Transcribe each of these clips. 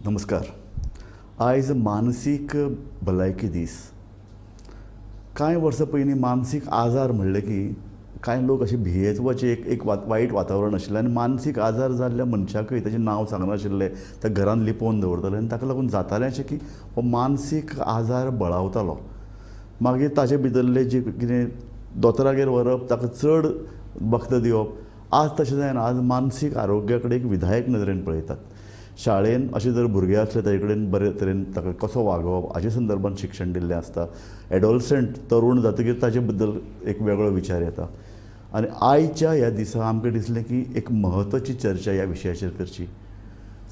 नमस्कार. आयज मानसीक भलायकी दीस. कांय वर्सां पयलीं मानसीक आजार म्हणलें की कांय लोक अशें भियेत वचे, एक एक वायट वातावरण आशिल्लें आनी मानसीक आजार जाल्ल्या मनशाकय ताचें नांव सांगनाशिल्लें, त्या घरान लिपोवन दवरताले आनी ताका लागून जातालें अशें की हो मानसीक आजार बळावतालो. मागीर ताचे भितरलें जें कितें दोतोरागेर व्हरप, ताका चड वखदां दिवप, आज तशें जायना. आज मानसीक आरोग्या कडेन एक विधायक नदरेन पळयतात. शाळेन अशें जर भुरगें आसलें ताजे कडेन बरे तरेन ताका कसो वागोवप हाजे संदर्भान शिक्षण दिल्लें आसता. एडोलसंट तरूण जातकीर ताजे बद्दल एक वेगळो विचार येता आनी आयच्या ह्या दिसा आमकां दिसलें की एक म्हत्वाची चर्चा ह्या विशयाचेर करची.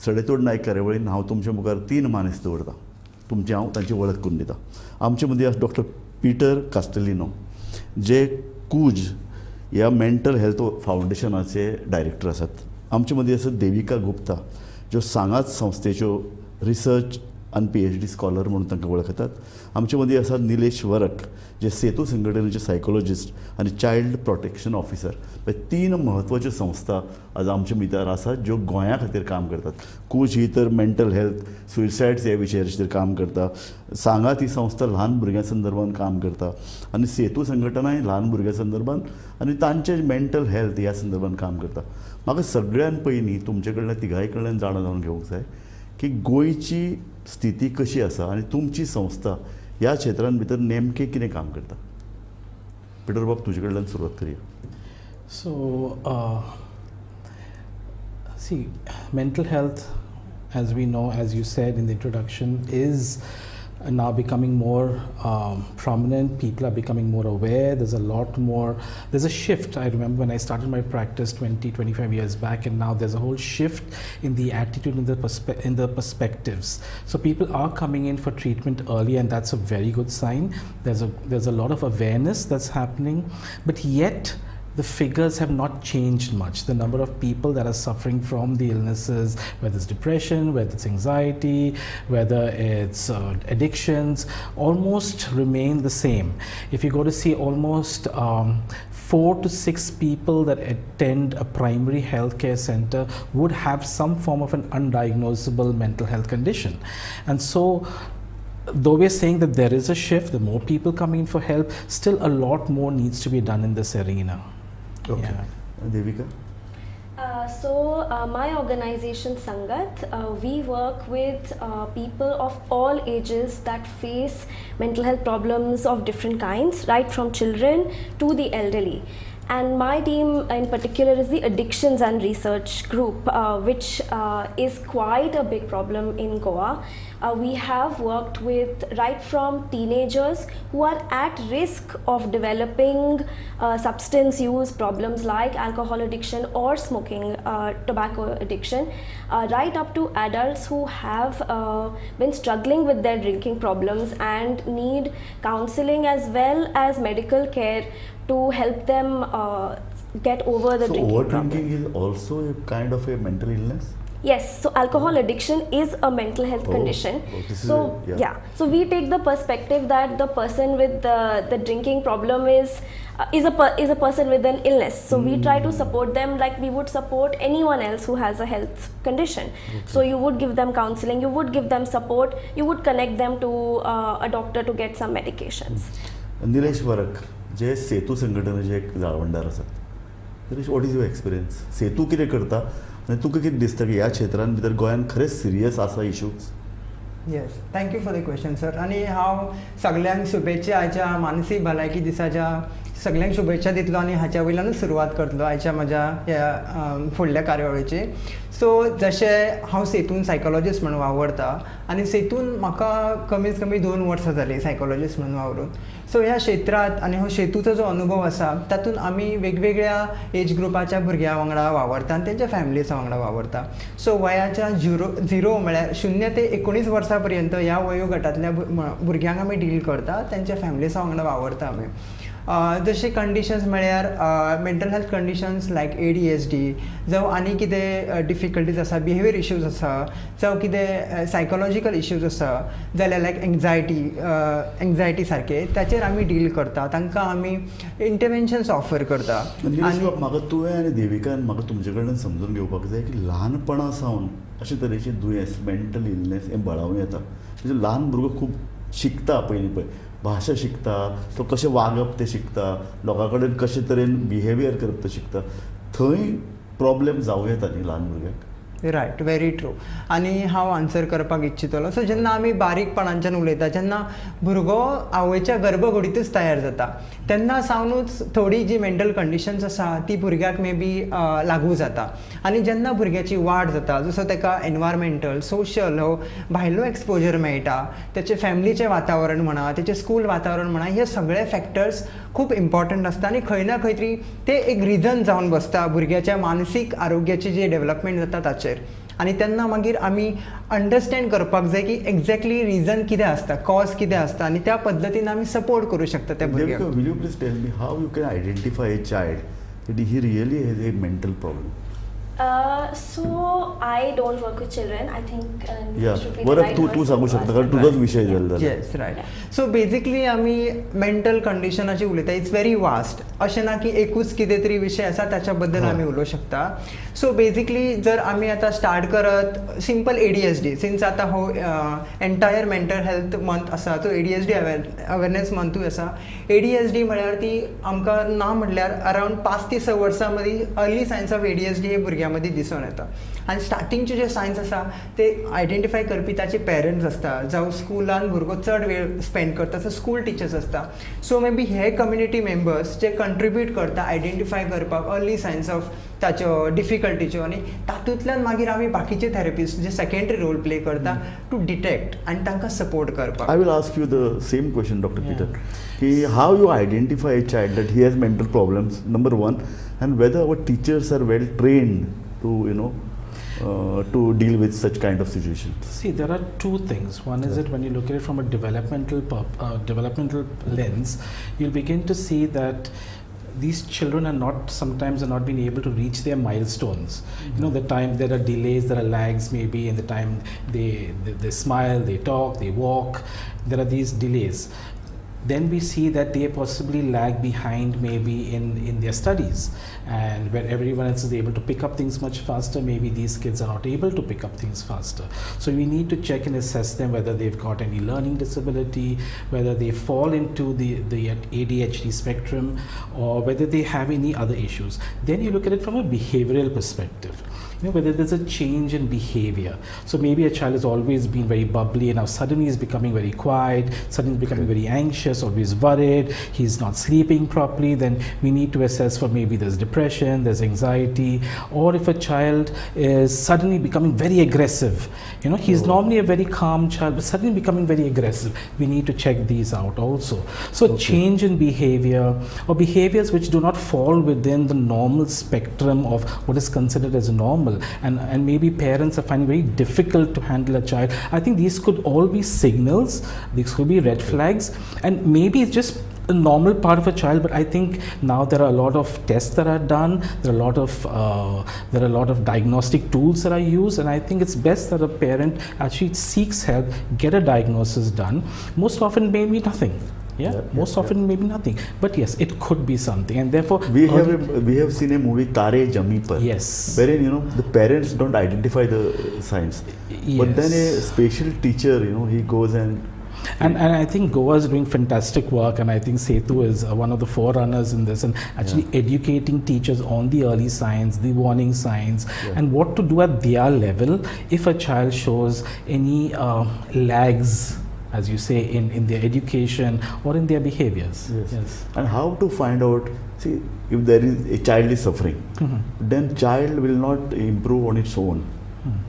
सडेतोड नायक कार्यावळीन हांव तुमच्या मुखार तीन मानेस्त दवरतां, तुमची हांव तांची वळख करून दितां. आमचे मदीं आसा डॉक्टर पिटर कास्टेलिनो, जे कूज ह्या मेंटल हेल्थ फावंडेशनाचे डायरेक्टर आसात. आमचे मदीं आसा देविका गुप्ता, ज्यो सांगात संस्थेच्यो रिसर्च आनी पीएचडी स्कॉलर म्हणून तांकां वळखतात. आमचे मदीं आसा निलेश वरक, जे सेतू संघटनेचे सायकोलॉजिस्ट आनी चायल्ड प्रोटेक्शन ऑफिसर. तीन म्हत्वाच्यो संस्था आज आमचे भितर आसात ज्यो गोंया खातीर काम करतात. कूज ही तर मेंटल हेल्थ, सुयसायड्स ह्या विशयाचेर काम करता. सांगात ही संस्था ल्हान भुरग्यां संदर्भान काम करता आनी सेतू संघटनाय ल्हान भुरग्यां संदर्भान आनी तांचे मेंटल हेल्थ ह्या संदर्भान काम करता. म्हाका सगळ्यान पयलीं तुमचे कडल्यान तिगांय कडल्यान जाणा जावन घेवंक जाय की गोंयची स्थिती कशी आसा आनी तुमची संस्था ह्या क्षेत्रान भितर नेमकें कितें काम करता. पिटर बाब, तुजे कडल्यान सुरवात करया. So, see, mental health, as we know, as you said in the introduction, is now becoming more prominent. People are becoming more aware. There's a lot more, there's a shift. I remember when I started my practice 20, 25 years back, and now there's a whole shift in the attitude and in the perspectives. So people are coming in for treatment early, and that's a very good sign. There's a lot of awareness that's happening, but yet the figures have not changed much. The number of people that are suffering from the illnesses, whether it's depression, whether it's anxiety, whether it's addictions, almost remain the same. If you go to see almost 4 to 6 people that attend a primary healthcare center would have some form of an undiagnosable mental health condition. And so, though we're saying that there is a shift, the more people coming in for help, still a lot more needs to be done in this arena. Okay. Yeah. Devika? So my organization Sangath, we work with people of all ages that face mental health problems of different kinds, right from children to the elderly. And my team in particular is the Addictions and Research Group, which is quite a big problem in Goa. We have worked with right from teenagers who are at risk of developing substance use problems like alcohol addiction or smoking, tobacco addiction, right up to adults who have been struggling with their drinking problems and need counseling as well as medical care to help them get over the So drinking over problem. Drinking is also a kind of a mental illness? Yes, so alcohol addiction is a mental health Oh, condition. oh, this is So, a, yeah. yeah, so we take the perspective that the person with the drinking problem is a person with an illness. So we try to support them like we would support anyone else who has a health condition. Okay. So you would give them counseling, you would give them support, you would connect them to a doctor to get some medications. Nilesh Varak, जे सेतू संघटनेचे एक जाळवणदार आसात. Nilesh, what is your experience? सेतू कितें करता आनी तुका कितें दिसता की ह्या क्षेत्रान भितर गोंयान खरेंच सिरियस आसा issues? Yes, thank you for the question sir. आनी हांव सगल्यांक शुभेच्छा आयच्या मानसीक भलायकी दिसाच्या सगल्यांक शुभेच्छा दितलो आनी हाच्या वयल्यानूच सुरवात करतलो आयच्या म्हज्या ह्या फुडल्या कार्यावळीची. सो जशें हांव सेतून सायकोलॉजिस्ट म्हणून वावरता आनी सेतून म्हाका कमीत कमी 2 वर्सां जालीं सायकोलॉजिस्ट म्हणून वावरून. सो ह्या क्षेत्रांत आनी हो सेतूचो जो अनुभव आसा तातूंत आमी वेगवेगळ्या एज ग्रुपाच्या भुरग्यां वांगडा वावरता आनी तेंच्या फॅमिलीसा वांगडा वावरता. सो वयाच्या 0 म्हळ्यार 0 ते 19 वर्सां पर्यंत ह्या वयोगटांतल्या भुरग्यांक आमी डील करता, तेंच्या फॅमिलीसा वांगडा वावरता आमी. जशे कंडिशन्स म्हळ्यार mental health conditions like ADHD जावं आनी कितें डिफिकल्टीज आसा, बिहेवियर इश्यूज आसा, जावं कितें सायकोलॉजिकल इश्यूज आसा जाल्यार लायक एंग्जायटी एंग्जायटी सारके ताचेर आमी डील करता, तांकां आमी इंटरवेन्शन्स ऑफर करता. आनी म्हाका तुवें आनी देविकान म्हाका तुमचे कडल्यान समजून घेवपाक जाय की ल्हानपणा सावन अशे तरेचे दुयेंस, मेंटल इलनेस हें बळावूं येता. म्हणजे ल्हान भुरगो खूब शिकता, पयलीं पळय भाशा शिकता, तो कशें वागप तें शिकता, लोकां कडेन कशे तरेन बिहेवियर करप तें शिकता, थंय प्रॉब्लेम जावं येता न्ही ल्हान भुरग्याक. Right, very true. आनी हांव आन्सर करपाक इच्छितलो. सो जेन्ना आमी बारीकपणांच्यान उलयता, जेन्ना भुरगो आवयच्या गर्भकुडींतूच तयार जाता तेन्ना सावनूच थोडी जी मेंटल कंडिशन्स आसा ती भुरग्याक मे बी लागू जाता. आनी जेन्ना भुरग्याची वाड जाता, जसो ताका एनवायरमेंटल, सोशल हो भायलो एक्सपोजर मेळटा, तेचे फॅमिलीचें वातावरण म्हणा, तेचें स्कूल वातावरण म्हणा, हे सगळे फॅक्टर्स खूब इम्पॉर्टंट आसता आनी खंय ना खंय तरी ते एक रिजन जावन बसता भुरग्याच्या मानसीक आरोग्याची जे डेवलपमेंट जाता ताचेर. आनी तेन्ना मागीर आमी अंडरस्टँड करपाक जाय की एक्झॅक्टली रिजन कितें आसता, कॉज कितें आसता, आनी त्या पद्दतीन आमी सपोर्ट करूं शकता त्या भुरग्याक. Will you please tell me how you can identify a child that he really has a mental problem? So I don't work with children. I think should be the right तू तू सांगू शकता कारण तुझोच विशय जालो. Yes, right. So basically आमी mental कंडिशनाची उलयता, it's very vast. अशें ना की एकूच कितें तरी विशय आसा ताच्या बद्दल आमी उलोवंक शकता. सो बेजिकली जर आमी आतां स्टार्ट करत सिंपल ADHD, since आतां हो एंटायर मेंटल हेल्थ मंथ आसा, तो ADHD awareness मंथूय आसा. ADHD म्हळ्यार ती आमकां ना म्हणल्यार अरावंड 5 ते 6 वर्सां मदीं अर्ली सायन्स ऑफ ADHD हे भुरग्यां मदीं दिसून येता. आनी स्टार्टिंगचे जे सायन्स आसा ते आयडेंटिफाय करपी ताचे पेरंट्स आसता, जावं स्कुलान भुरगो चड वेळ स्पेंड करता, सो स्कूल टिचर्स आसता. सो मे बी हे कम्युनिटी मेंबर्स जे कंट्रिब्यूट करता आयडेंटिफाय करपाक अर्ली सायन्स ऑफ ताच्यो डिफिकल्टीच्यो, आनी तातूंतल्यान मागीर आमी बाकीचे थेरपिस्ट जे सेकेंडरी रोल प्ले करता टू डिटेक्ट आनी तांकां सपोर्ट करपाक. I will ask you the same question doctor Peter, की how you identify a child that he has mental problems, number one, and whether our teachers are well trained to you know to deal with such kind of situations. See, there are two things. One is that when you look at it from a developmental lens, you'll begin to see that these children are not sometimes are not being able to reach their milestones. You know, the time there are delays, there are lags maybe in the time they smile, they talk, they walk. There are these delays. Then we see that they possibly lag behind maybe in their studies, and where everyone else is able to pick up things much faster, maybe these kids are not able to pick up things faster. So we need to check and assess them whether they've got any learning disability, whether they fall into the ADHD spectrum, or whether they have any other issues. Then you look at it from a behavioral perspective. You know, whether there's a change in behavior. So maybe a child has always been very bubbly and now suddenly is becoming very quiet, suddenly becoming very anxious, always worried, he's not sleeping properly. Then we need to assess for maybe there's depression, there's anxiety, or if a child is suddenly becoming very aggressive. You know, he's normally a very calm child, but suddenly becoming very aggressive. We need to check these out also. So change in behavior, or behaviors which do not fall within the normal spectrum of what is considered as normal. And maybe parents are finding very difficult to handle a child. I think these could all be signals, these could be red flags, and maybe it's just a normal part of a child. But I think now there are a lot of tests that are done, there are a lot of diagnostic tools that are used, and I think it's best that a parent actually seeks help, get a diagnosis done. Most often maybe nothing. Yeah, most often maybe nothing, but yes, it could be something, and therefore we have seen a movie Tare Zameen Par. Yes, wherein you know the parents don't identify the signs, yes, but then a special teacher, you know, he goes and. And I think Goa is doing fantastic work, and I think Setu is one of the forerunners in this, and actually educating teachers on the early signs, the warning signs, and what to do at their level if a child shows any lags, as you say, in their education or in their behaviors. Yes. Yes. And how to find out, see, if there is a child is suffering, then child will not improve on its own.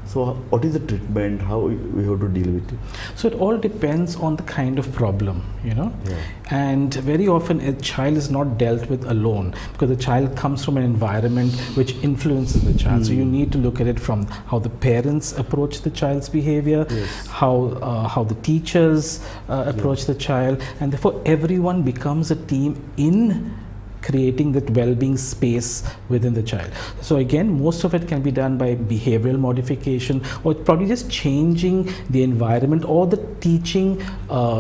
So what is the treatment, how we have to deal with it? So it all depends on the kind of problem, you know. Yeah. And very often a child is not dealt with alone, because the child comes from an environment which influences the child. So you need to look at it from how the parents approach the child's behavior, Yes. how the teachers approach the child, and therefore everyone becomes a team in creating that well-being space within the child. So again, most of it can be done by behavioral modification, or probably just changing the environment or the teaching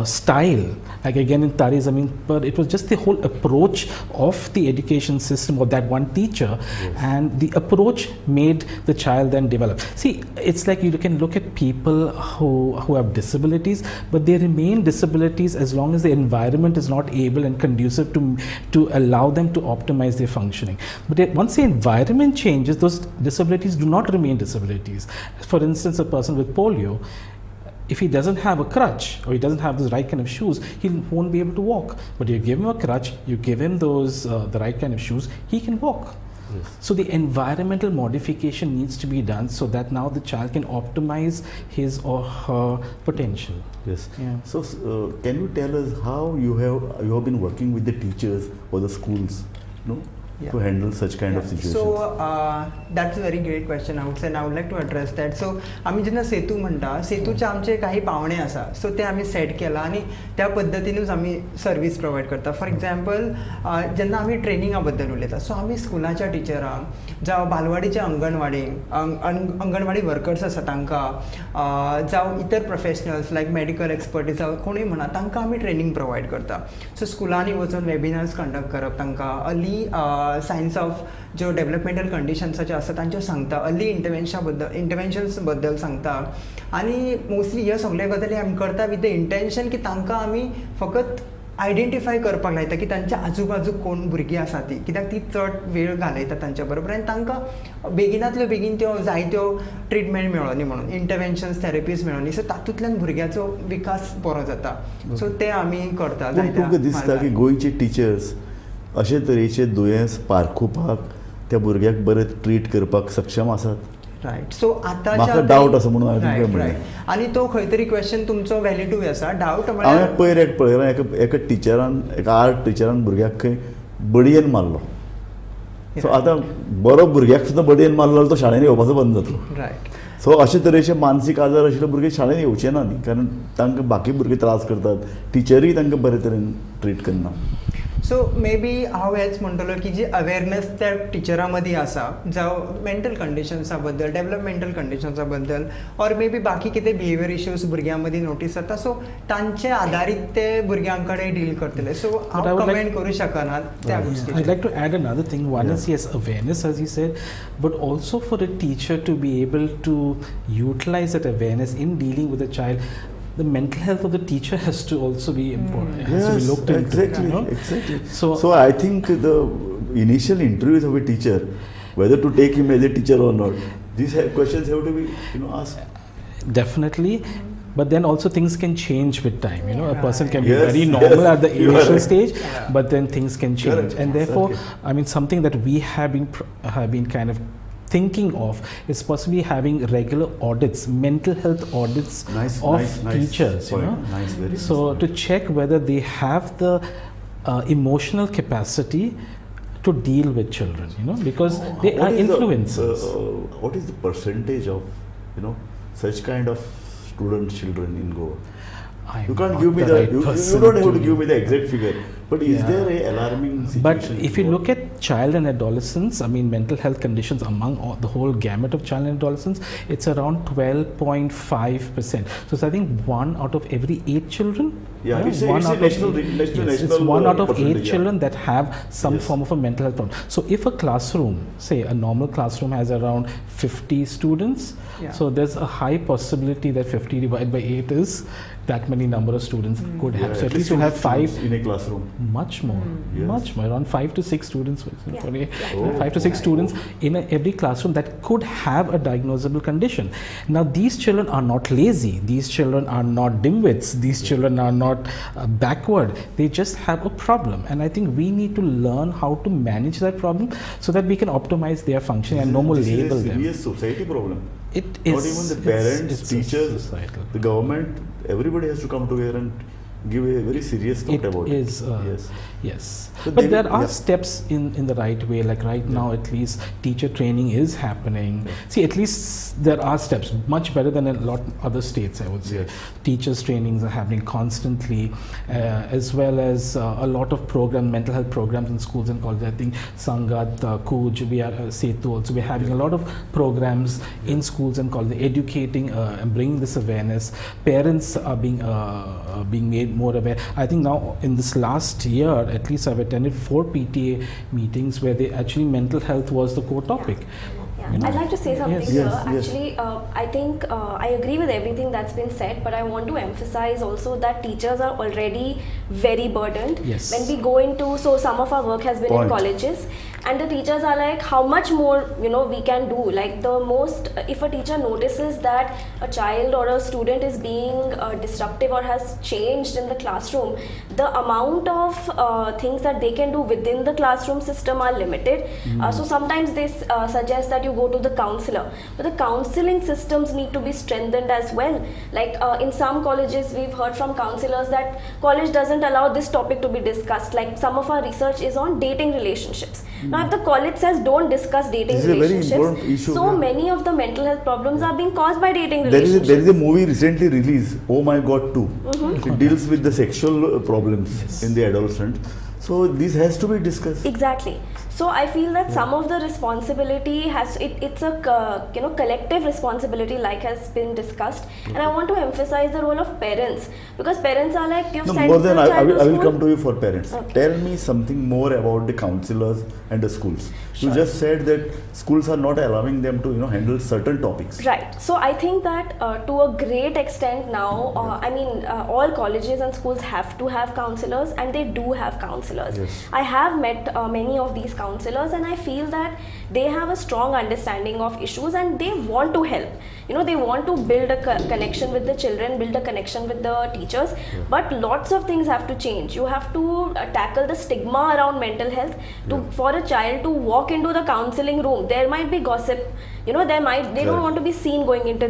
style. Like again in Taare Zameen Par, it was just the whole approach of the education system or that one teacher, Yes. and the approach made the child then develop. See, it's like you can look at people who have disabilities, but they remain disabilities as long as the environment is not able and conducive to allow them to optimize their functioning. But once the environment changes, those disabilities do not remain disabilities. For instance, a person with polio, if he doesn't have a crutch or he doesn't have the right kind of shoes, he won't be able to walk. But you give him a crutch, you give him those the right kind of shoes, he can walk. Yes. So the environmental modification needs to be done so that now the child can optimize his or her potential. Yes. Yeah. So can you tell us how you have been working with the teachers or the schools, no, Yeah. to handle such kind of situations? So that's a very great question, I would say, and I would like to address that. So आमी जेन्ना सेतू म्हणटा, सेतूचे आमचे काही पावणे आसा, so ते आमी set केला आनी त्या पद्दतीनूच आमी सर्वीस प्रोवायड करता. फॉर एग्जाम्पल, जेन्ना आमी ट्रेनिंगा बद्दल उलयता, सो आमी स्कुलाच्या टिचरांक जावं बालवाडीच्या अंगणवाडी वर्कर्स आसा तांकां, जावं इतर प्रोफेशनल्स लायक मेडिकल एक्सपर्टीज जावं कोणूय म्हणा, तांकां आमी ट्रेनींग प्रोवायड करता. सो स्कुलांनी वचून वेबिनार्स कंडक्ट करप, तांकां अर्ली सायन्स ऑफ ज्यो डेवलपमेंटल कंडिशन्साच्यो आसा तांच्यो सांगता, अर्ली इंटरवेन्शन्स बद्दल सांगता. आनी मोस्टली ह्यो सगल्यो गजाली आमी करता विथ the intention की तांकां आमी फकत आयडेंटिफाय करपाक लायता की तांच्या आजूबाजूक कोण भुरगीं आसा ती, कित्याक ती चड वेळ घालयता तांच्या बरोबर आनी तांकां बेगिनांतल्यो बेगीन त्यो जायत्यो ट्रिटमेंट मेळोनी म्हणून, इंटरवेन्शन्स थेरपीज मेळोनी, सो तातूंतल्यान भुरग्याचो विकास बरो जाता. सो ते आमी करता. तुमकां दिसता की गोंयचे टिचर्स अशे तरेचे दुयेंस पारखुपाक, त्या भुरग्याक बरें ट्रीट करपाक सक्षम आसात? रायट. सो आतां म्हाका डावट आसा म्हणून हांवें तुमकां म्हणलें. आनी तो खंय तरी क्वेश्चन तुमचो व्हॅलिडूय आसा. डावट हांवें पयर एक पळयलां, एका टिचरान, एका आर्ट टिचरान भुरग्याक खंय बडयेन मारलो. सो आतां बरो भुरग्याक सुद्दां बडयेन मारलो जाल्यार तो शाळेन येवपाचो बंद जातलो. रायट. सो अशे तरेचे मानसीक आजार आशिल्ले भुरगे शाळेन येवचे ना न्ही, कारण तांकां बाकी भुरगे त्रास करतात, टिचरूय तांकां बरे तरेन ट्रीट करना. सो मे बी हांव हेच म्हणटलो की जी अवेरनेस त्या टिचरां मदीं आसा, जावं मेंटल कंडिशन्सा बद्दल, डेवलपमेंटल कंडिशन्सा बद्दल, ऑर मे बी बाकी कितें बिहेवियर इश्यूज भुरग्यां मदीं नोटीस जाता, सो तांचे आदारीत ते भुरग्यां कडेन डील करतले. सो हांव कमेंट करूं शकना त्या गोश्टीचेर. I'd like to add another thing. One is, yes, awareness, as you said, but also for a teacher to be able to utilize that awareness in dealing with a child. The mental health of the teacher has to also be important. Has to be looked into. Exactly, you know? Exactly. So I think the initial interviews of a teacher, whether to take him as a teacher or not, these questions have to be, you know, asked. Definitely. But then also things can change with time. You know, a person can be very normal yes, at the initial right. stage, but then things can change. Correct. And therefore, I mean, something that we have been kind of thinking of is possibly having regular audits, mental health audits of teachers, you know. Very so to check whether they have the emotional capacity to deal with children, you know, because they are influencers. What is the percentage of, you know, such kind of student children in Goa? I'm You can't give me the, right you don't have to give me the exact figure, but is there a alarming situation? But if you look at child and adolescents, I mean mental health conditions among all, the whole gamut of child and adolescents, it's around 12.5%. So it's, I think 1 out of every 8 children. Yeah, it's a national, it's 1 out of 8 children that have some form of a mental health problem. So if a classroom, say a normal classroom has around 50 students, so there's a high possibility that 50 divided by 8 is that many number of students could have. So at least you have 5 in a classroom. Much more, Yes. much more. Around 5 to 6 students, Yeah. sorry, Oh. 5 to 6 students in every classroom that could have a diagnosable condition. Now, these children are not lazy. These children are not dimwits. These children are not backward. They just have a problem. And I think we need to learn how to manage that problem so that we can optimize their function and no more This is a label them. serious society problem. It is. Not even the parents, it's a teachers, societal the government, everybody has to come together and give a very serious thought It about is, it. Yes. Yes. So But they there will- are yeah. steps in the right way. Like right now, at least teacher training is happening. Yeah. See, at least there are steps, much better than a lot other states, I would say. Yes. Teachers trainings are happening constantly, as well as a lot of mental health programs in schools and colleges. I think Sangath, Kooj, we are Setu also. We're having a lot of programs in schools and colleges, educating and bringing this awareness. Parents are being made more aware. I think now in this last year, at least I've attended 4 PTA meetings where they actually mental health was the core topic. Yeah. You know? I'd like to say something Yes. here. Yes, yes. Actually, I think I agree with everything that's been said, but I want to emphasize also that teachers are already very burdened. Yes. When we go into, so some of our work has been Point. in colleges, and the teachers are like, how much more, you know, we can do? Like the most, if a teacher notices that a child or a student is being disruptive or has changed in the classroom, the amount of things that they can do within the classroom system are limited. So sometimes they suggest that you go to the counselor, but the counseling systems need to be strengthened as well. Like in some colleges, we've heard from counselors that college doesn't allow this topic to be discussed. Like some of our research is on dating relationships. Now if the college says don't discuss dating This is a very relationships, important issue, so yeah. many of the mental health problems are being caused by dating There is relationships. there is a movie recently released, Oh My God 2. Mm-hmm. It deals with the sexual problems Yes. in the adolescent. So this has to be discussed. Exactly. So I feel that some of the responsibility has it's a collective responsibility, like has been discussed, and I want to emphasize the role of parents, because parents are like, you've No, sent more than the child to I will school. come to you for parents. Okay. Tell me something more about the counselors and the schools. Sure. You just said that schools are not allowing them to handle certain topics. Right. So I think that to a great extent now, I mean, all colleges and schools have to have counselors, and they do have counselors. Yes. I have met many of these counselors, and I feel that they have a strong understanding of issues and they want to help. You know, they want to build a connection with the children, build a connection with the teachers, but lots of things have to change. You have to tackle the stigma around mental health. For a child to walk into the counseling room, there might be gossip. You know, they don't want to be seen going into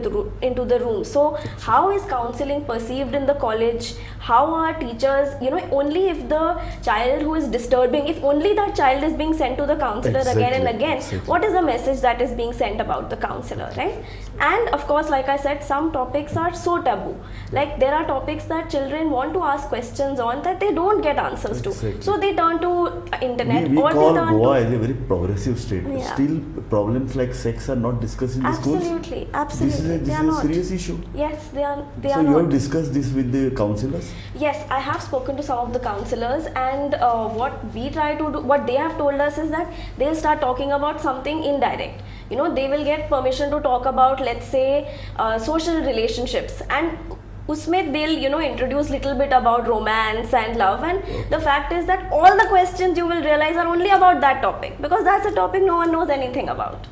the room. So how is counseling perceived in the college? How are teachers, you know, only if the child who is disturbing, if only that child is being sent to the counselor again and again, what is the message that is being sent about the counselor, right? And of course, like I said, some topics are so taboo. Like there are topics that children want to ask questions on that they don't get answers to. So they turn to internet. We or call they turn Goa to as a very progressive state. Yeah. Still, problems like sex are not discussed in the schools. Absolutely, absolutely. This is a serious issue. Yes, they are. They so are you not. have discussed this with the counselors? Yes, I have spoken to some of the counselors, and what we try to do, what they have told us is that they'll start talking about something indirect. You know, they will get permission to talk about, let's say, social relationships, and usme they'll, you know, introduce little bit about romance and love, and the fact is that all the questions you will realize are only about that topic, because that's a topic no one knows anything about.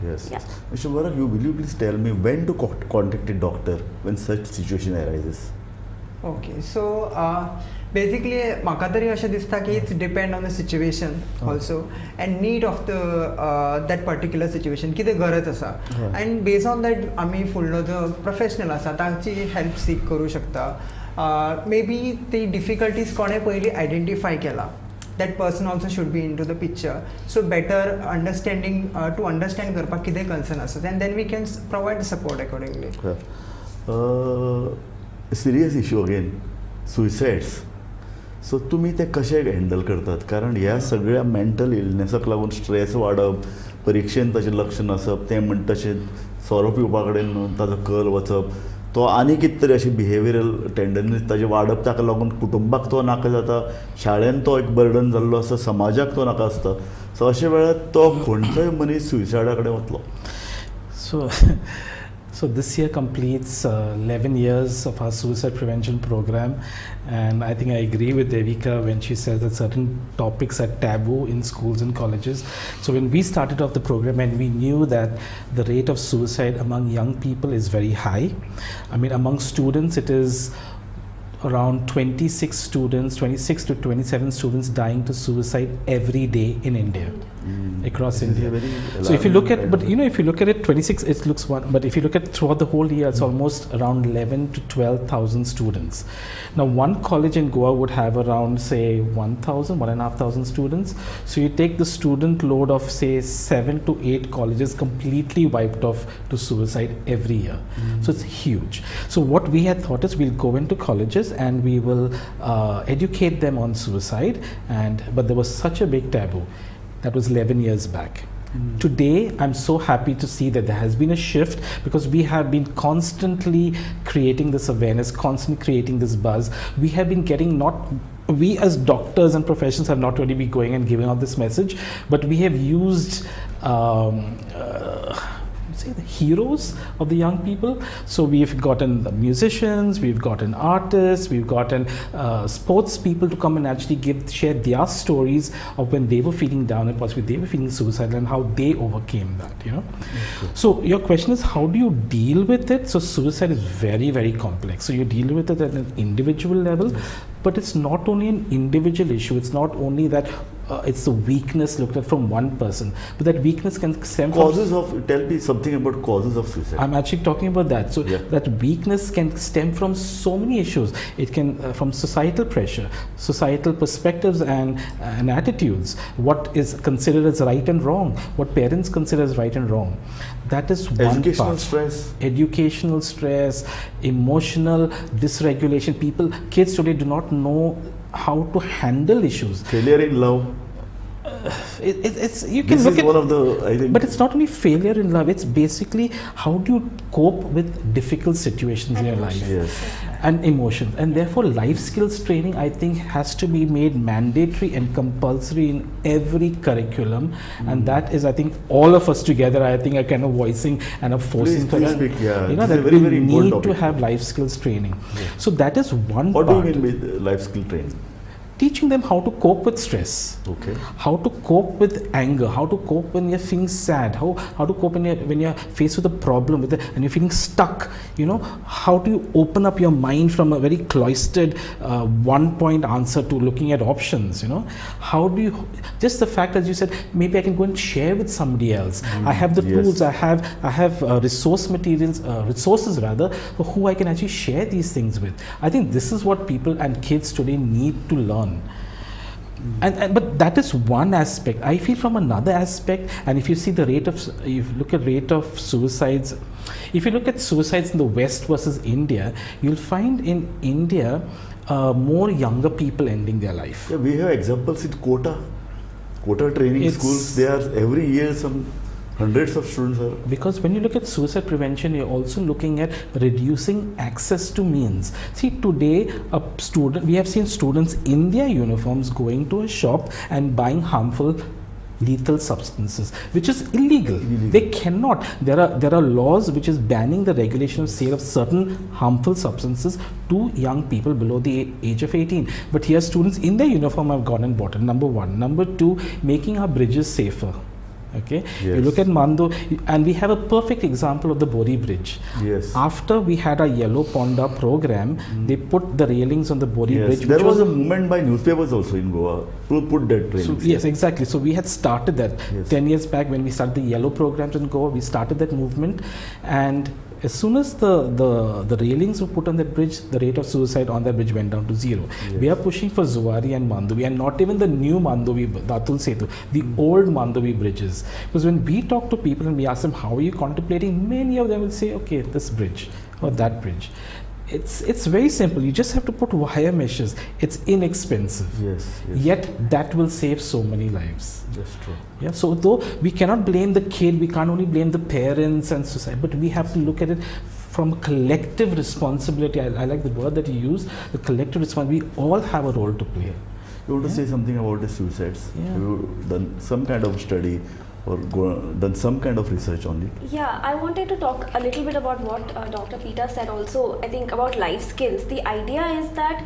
Yes. Yeah. Mr. Mubarak, will you please tell me when to contact a doctor when such situation arises? Okay, so basically, म्हाका तरी अशें दिसता की it's depend on the situation also and need of the that particular situation, कितें गरज आसा, and based on that आमी फुडलो जो प्रोफेशनल आसा ताची हेल्प सीक करूं शकता. मे बी ती डिफिकल्टीज कोणें पयलीं आयडेंटिफाय केला, that person also should be into the picture. So better understanding to understand करपाक कितें concern आसा, and then we can provide support accordingly. Serious issue again, suicides. So तुमी ते कशे हँडल करतात? कारण ह्या सगळ्या मेंटल इलनेसाक लागून स्ट्रेस वाडप, परिक्षेन ताचें लक्ष नासप, तें म्हणटा तशें सोरो पिवपा कडेन ताजो कल वचप, तो आनी कितें तरी अशें बिहेवियरल टेंडन्सीज ताजें वाडप, ताका लागून कुटुंबाक तो नाका जाता, शाळेन तो एक बर्डन जाल्लो आसा, समाजाक तो नाका आसता. सो अशे वेळार तो खंयचोय मनीस सुसायडा कडेन वतलो. So So this year completes 11 years of our suicide prevention program, and I think I agree with Devika when she says that certain topics are taboo in schools and colleges. So when we started off the program, and we knew that the rate of suicide among young people is very high. I mean, among students it is around 26 to 27 students dying to suicide every day in India. Across India. So if you look at, but you know, if you look at it, 26, it looks one, but if you look at throughout the whole year, it's almost around 11 to 12,000 students. Now, one college in Goa would have around, say, 1,000, 1,500 students. So you take the student load of, say, 7 to 8 colleges completely wiped off to suicide every year. So it's huge. So what we had thought is we'll go into colleges and we will educate them on suicide, but there was such a big taboo. That was 11 years back. Today, I'm so happy to see that there has been a shift, because we have been constantly creating this awareness, constantly creating this buzz. We have been getting we as doctors and professionals have not only been going and giving out this message, but we have used say the heroes of the young people. So we've gotten the musicians, we've gotten artists, we've gotten sports people to come and actually share their stories of when they were feeling down and possibly they were feeling suicidal and how they overcame that, you know. Okay. So your question is, how do you deal with it? So suicide is very, very complex. So you deal with it at an individual level, but it's not only an individual issue. It's not only that it's the weakness looked at from one person, but that weakness can stem from... Tell me something about causes of suicide. I'm actually talking about that. So that weakness can stem from so many issues. It can from societal pressure, societal perspectives and attitudes, what is considered as right and wrong, what parents consider as right and wrong. That is one Educational part. Stress. Educational stress, emotional dysregulation. Kids today do not know how to handle issues. Failure in love. It's you can this look is at one of the, I think. But it's not only failure in love. It's basically how do you cope with difficult situations in your life. Yes. And emotions, and therefore life skills training, I think, has to be made mandatory and compulsory in every curriculum. And that is, I think, all of us together, I think, are kind of voicing and are forcing for that. Speak, yeah. You know, that very, we very need topic. To have life skills training. Yeah. So that is one What part. do you mean by life skill training? Teaching them how to cope with stress, okay, how to cope with anger, how to cope when you're feeling sad, how to cope when you're faced with a problem and you're feeling stuck. You know, how do you open up your mind from a very cloistered one-point answer to looking at options? You know, how do you, just the fact, as you said, maybe I can go and share with somebody else. I have the tools, I have resource materials, resources rather, for who I can actually share these things with. I think this is what people and kids today need to learn. But that is one aspect. I feel from another aspect, and if you see the rate of, if you look at rate of suicides, if you look at suicides in the West versus India, you'll find in India more younger people ending their life. Yeah, we have examples in Kota training schools. There are every year some hundreds of students are. Because when you look at suicide prevention, you're also looking at reducing access to means. See, today, we have seen students in their uniforms going to a shop and buying harmful, lethal substances, which is illegal. They cannot. There are laws which is banning the regulation of sale of certain harmful substances to young people below the age of 18. But here, students in their uniform have gone and bought it, number one. Number two, making our bridges safer. Okay, yes. You look at Mando, and we have a perfect example of the Bori Bridge. Yes. After we had our Yellow Ponda program, they put the railings on the Bori Bridge. There was a movement by newspapers also in Goa to put that railings. So, yes, exactly. So we had started that 10 years back when we started the yellow programs in Goa. We started that movement, and as soon as the railings were put on that bridge, the rate of suicide on that bridge went down to zero. Yes. We are pushing for Zuari and Mandovi, and not even the new Mandovi, Datul Setu, the old Mandovi bridges. Because when we talk to people and we ask them, how are you contemplating? Many of them will say, okay, this bridge or that bridge. It's very simple. You just have to put wire meshes. It's inexpensive. Yes, yes. Yet that will save so many lives. That's true. Yeah. So though we cannot blame the kid, we can't only blame the parents and society, but we have to look at it from a collective responsibility. I like the word that you use, the collective responsibility. We all have a role to play. You want to say something about the suicides? Yeah. Have you done some kind of study or done some kind of research on it. Yeah, I wanted to talk a little bit about what Dr. Peter said also, I think about life skills. The idea is that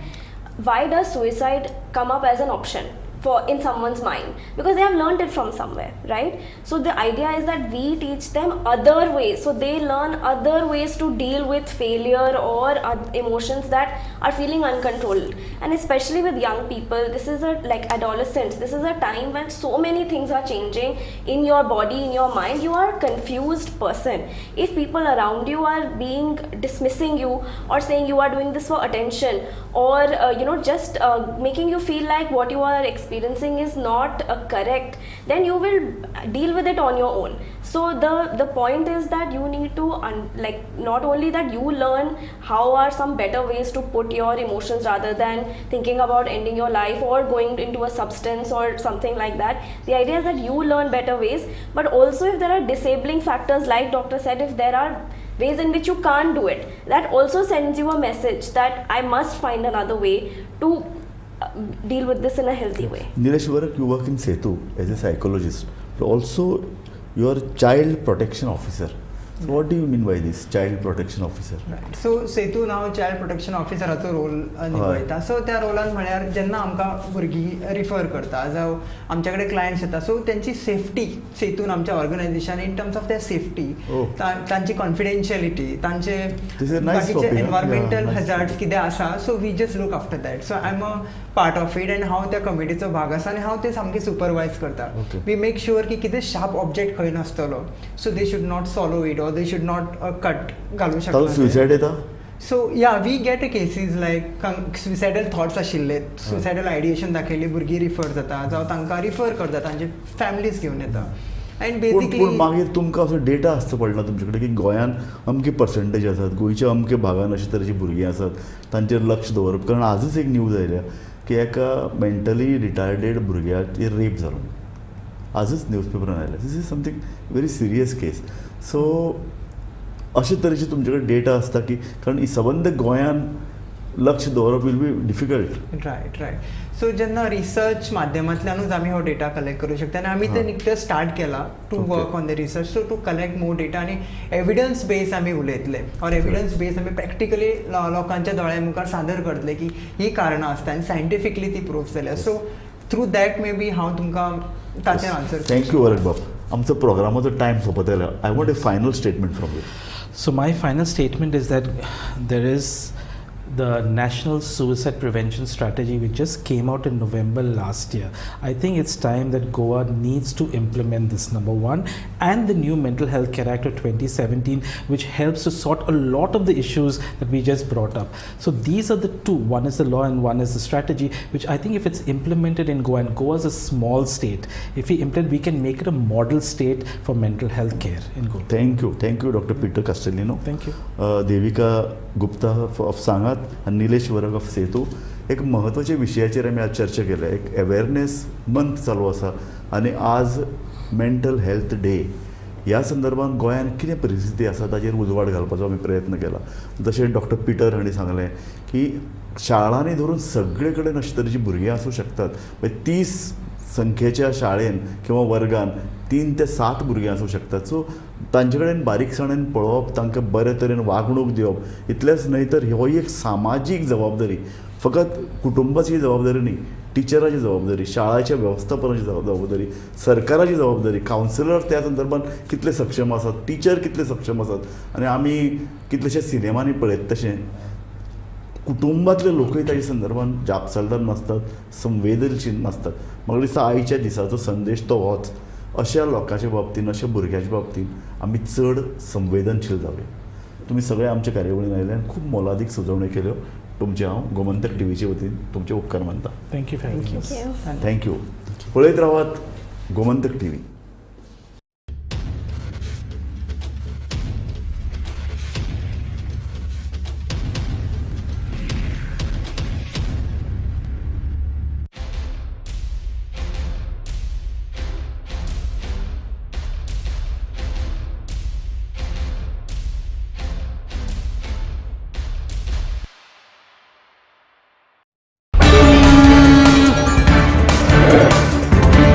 why does suicide come up as an option for in someone's mind? Because they have learned it from somewhere, right? So the idea is that we teach them other ways, so they learn other ways to deal with failure or emotions that are feeling uncontrolled. And especially with young people, this is a like adolescents, this is a time when so many things are changing in your body, in your mind. You are a confused person. If people around you are being dismissing you or saying you are doing this for attention, or just making you feel like what you are experiencing is not correct, then you will deal with it on your own. So the point is that you need to not only that you learn how are some better ways to put your emotions rather than thinking about ending your life or going into a substance or something like that. The idea is that you learn better ways, but also if there are disabling factors, like doctor said, if there are ways in which you can't do it, that also sends you a message that I must find another way to deal with this in a healthy way. Nilesh Varak, you work in Setu as a psychologist, but also you are child protection officer. So what do you mean by this child protection officer? Right. So Setu now child protection officer हाचो role निभायता. So त्या रोलान म्हळ्यार जेन्ना आमकां भुरगीं refer करता जावं आमच्या कडेन क्लायंट्स येता, सो तेंची सेफ्टी सेतून आमच्या organisation in terms of their safety, तांची कॉन्फिडेन्शियलिटी, तांचे बाकीचे एनवायरमेंटल हजार्ड्स कितें आसा, so we just look after that. So I am a part of it and हांव त्या कमिटीचो भाग आसा आनी हांव ते सामकें सुपरवायज करता. We make sure की कितें शार्प ऑब्जेक्ट खंय नासतलो, so they should not swallow it or they should not cut घालूं शकता. सुसायड येता? So yeah, we get cases like suicidal thoughts आशिल्ले, सुसायडल आयडिएशन दाखयली, भुरगीं रिफर जाता जावं तांकां रिफर करता, तांचे फॅमिलीज घेवन येता. एंड बेसिकली पूण मागीर तुमकां असो डेटा आसचो पडला तुमचे कडेन की गोंयान अमके पर्संटेज आसात, गोंयच्या अमके भागान अशे तरेची भुरगीं आसात, तांचेर लक्ष दवरप. कारण आजच एक न्यूज आयल्या की एका मेंटली रिटार्डेड भुरग्याचेर रेप जालो, आजच न्यूज पेपरान आयल्या. This is something very serious case. So अशे तरेचे तुमचे कडेन डेटा आसता की, कारण सबंद गोंयान लक्ष दवरप will be difficult. Right right. So जेन्ना रिसर्च माध्यमांतल्यानूच आमी हो डेटा कलेक्ट करूं शकता आनी आमी ते निकतें स्टार्ट केला to work on the research, so to collect more data आनी एविडन्स बेस आमी उलयतले ऑर एविडन्स बेस आमी प्रॅक्टिकली लोकांच्या दोळ्या मुखार सादर करतले की ही कारणां आसता आनी सायंटिफिकली ती प्रूफ जाल्या. So through that may be हांव तुमकां ताचेर आन्सर. Thank you वरक बाब. आमचो प्रोग्रामाचो टायम सोंपत आयला. I want a final statement from you. So my final statement is that there is the National Suicide Prevention Strategy, which just came out in November last year. I think it's time that Goa needs to implement this, number one, and the new Mental Health Care Act of 2017, which helps to sort a lot of the issues that we just brought up. So these are the two. One is the law and one is the strategy, which I think if it's implemented in Goa, and Goa is a small state, if we implement, we can make it a model state for mental health care in Goa. Thank you. Thank you, Dr. Peter Castelino. Thank you. Devika Gupta of Sangat आनी निलेश वरक of सेतू. एक म्हत्वाच्या विशयाचेर आमी आज चर्चा केल्या. एक अवेरनेस मंथ चालू आसा आनी आज मेंटल हेल्थ डे. ह्या संदर्भात गोंयांत कितें परिस्थिती आसा ताचेर उजवाड घालपाचो आमी प्रयत्न केला. जशें डॉक्टर पिटर हांणी सांगलें की शाळांनी धरून सगळे कडेन अशे तरेची भुरगीं आसूं शकतात. 30 संख्येच्या शाळेन किंवा वर्गान 3 ते 7 भुरगीं आसूं शकतात. सो तांचे कडेन बारीकसाणेन पळोवप, तांकां बरे तरेन वागणूक दिवप, इतलेंच न्हय तर हो एक सामाजीक जबाबदारी, फकत कुटुंबाची जबाबदारी न्ही, टिचराची जबाबदारी, शाळाच्या वेवस्थापनाची जबाबदारी, सरकाराची जबाबदारी, कावन्सिलर त्या संदर्भात कितले सक्षम आसात, टिचर कितले सक्षम आसात. आनी आमी कितलेशे सिनेमांनी पळयत तशें कुटुंबातले लोकूय ताच्या संदर्भात जापसालदार नासतात, संवेदनशील नासतात. म्हाका दिसता आयच्या दिसाचो संदेश तो होच, अशा लोकांच्या बाबतीन, अशा भुरग्यांच्या बाबतीन आमी चड संवेदनशील जावया. तुमी सगळे आमच्या कार्यावळीन आयले आनी खूब मोलादीक सुचोवण्यो केल्यो. तुमचे हांव गोमंतक टीव्हीचे वतीन तुमचे उपकार मानता. Thank you. Thank you. पळयत रावात गोमंतक टीव्ही.